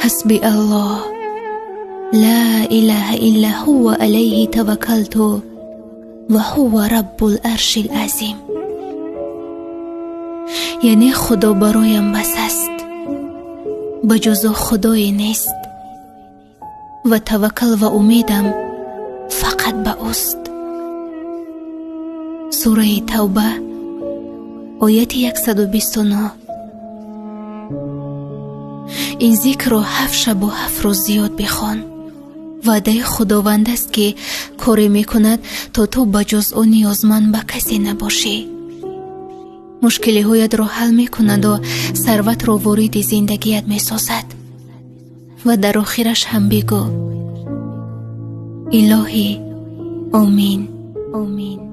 Ҳасби Аллоҳ, ла илаҳа илла ҳува алайҳи таваккалту ва ҳува раббул аршил азим. Яъне Худо бароям бас аст, ба ҷуз ӯ худое нест ва таваккал ва умедам фақат ба ӯст. Сураи Тавба, ояти 129. Ин зикрро 7 шабу 7 рӯз зиёд бихон. Ваъдаи Худованд аст, ки коре мекунад, то ту ба ҷуз ӯ ниёзманд ба касе набошӣ. Мушкилиҳоятро ҳал мекунаду сарватро вориди зиндагият месозад. Ва дар охираш ҳам бигӯ: Илоҳӣ, омин, омин.